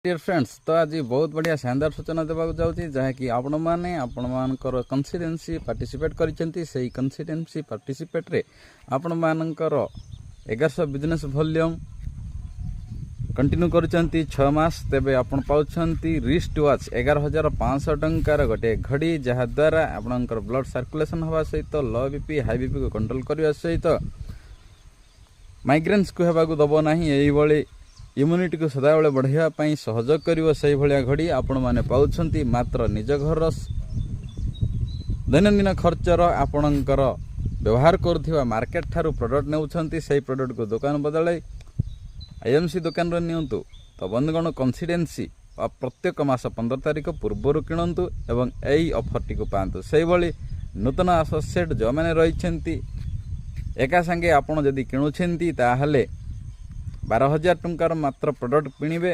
Deer friends, ତ ଆଜି ବହୁତ ବଢ଼ିଆ ଶାନଦାର ସୂଚନା ଦେବାକୁ ଯାଉଛି, ଯାହାକି ଆପଣମାନେ ଆପଣମାନଙ୍କର କନସିଷ୍ଟେନ୍ସି ପାର୍ଟିସିପେଟ୍ କରିଛନ୍ତି। ସେଇ କନସିଷ୍ଟେନ୍ସି ପାର୍ଟିସିପେଟ୍ରେ ଆପଣମାନଙ୍କର 1100 ବିଜନେସ୍ ଭଲ୍ୟୁମ୍ କଣ୍ଟିନ୍ୟୁ କରୁଛନ୍ତି 6 ମାସ, ତେବେ ଆପଣ ପାଉଛନ୍ତି ରିଷ୍ଟ ୱାଚ୍, 11,500 ଟଙ୍କାର ଗୋଟିଏ ଘଡ଼ି, ଯାହାଦ୍ୱାରା ଆପଣଙ୍କର ବ୍ଲଡ୍ ସାର୍କୁଲେସନ୍ ହେବା ସହିତ ଲୋ ବିପି, ହାଇ ବିପିକୁ କଣ୍ଟ୍ରୋଲ କରିବା ସହିତ ମାଇଗ୍ରେନ୍ସକୁ ହେବାକୁ ଦେବ ନାହିଁ। ଏଇଭଳି ଇମ୍ୟୁନିଟିକୁ ସଦାବେଳେ ବଢ଼ାଇବା ପାଇଁ ସହଯୋଗ କରିବ। ସେଇଭଳିଆ ଘଡ଼ି ଆପଣମାନେ ପାଉଛନ୍ତି ମାତ୍ର ନିଜ ଘରର ଦୈନନ୍ଦିନ ଖର୍ଚ୍ଚର ଆପଣଙ୍କର ବ୍ୟବହାର କରୁଥିବା ମାର୍କେଟ ଠାରୁ ପ୍ରଡ଼କ୍ଟ ନେଉଛନ୍ତି, ସେଇ ପ୍ରଡ଼କ୍ଟକୁ ଦୋକାନ ବଦଳାଇ ଆଇଏମ୍ସି ଦୋକାନରୁ ନିଅନ୍ତୁ। ତ ବନ୍ଧୁଗଣ, କନସିଷ୍ଟେନ୍ସି ପ୍ରତ୍ୟେକ ମାସ 15 ତାରିଖ ପୂର୍ବରୁ କିଣନ୍ତୁ ଏବଂ ଏଇ ଅଫର୍ଟିକୁ ପାଆନ୍ତୁ। ସେଇଭଳି ନୂତନ ଆସୋସିଏଟ୍ ଯେଉଁମାନେ ରହିଛନ୍ତି, ଏକା ସାଙ୍ଗେ ଆପଣ ଯଦି କିଣୁଛନ୍ତି, ତାହେଲେ 12,000 ଟଙ୍କାର ମାତ୍ର ପ୍ରଡ଼କ୍ଟ କିଣିବେ।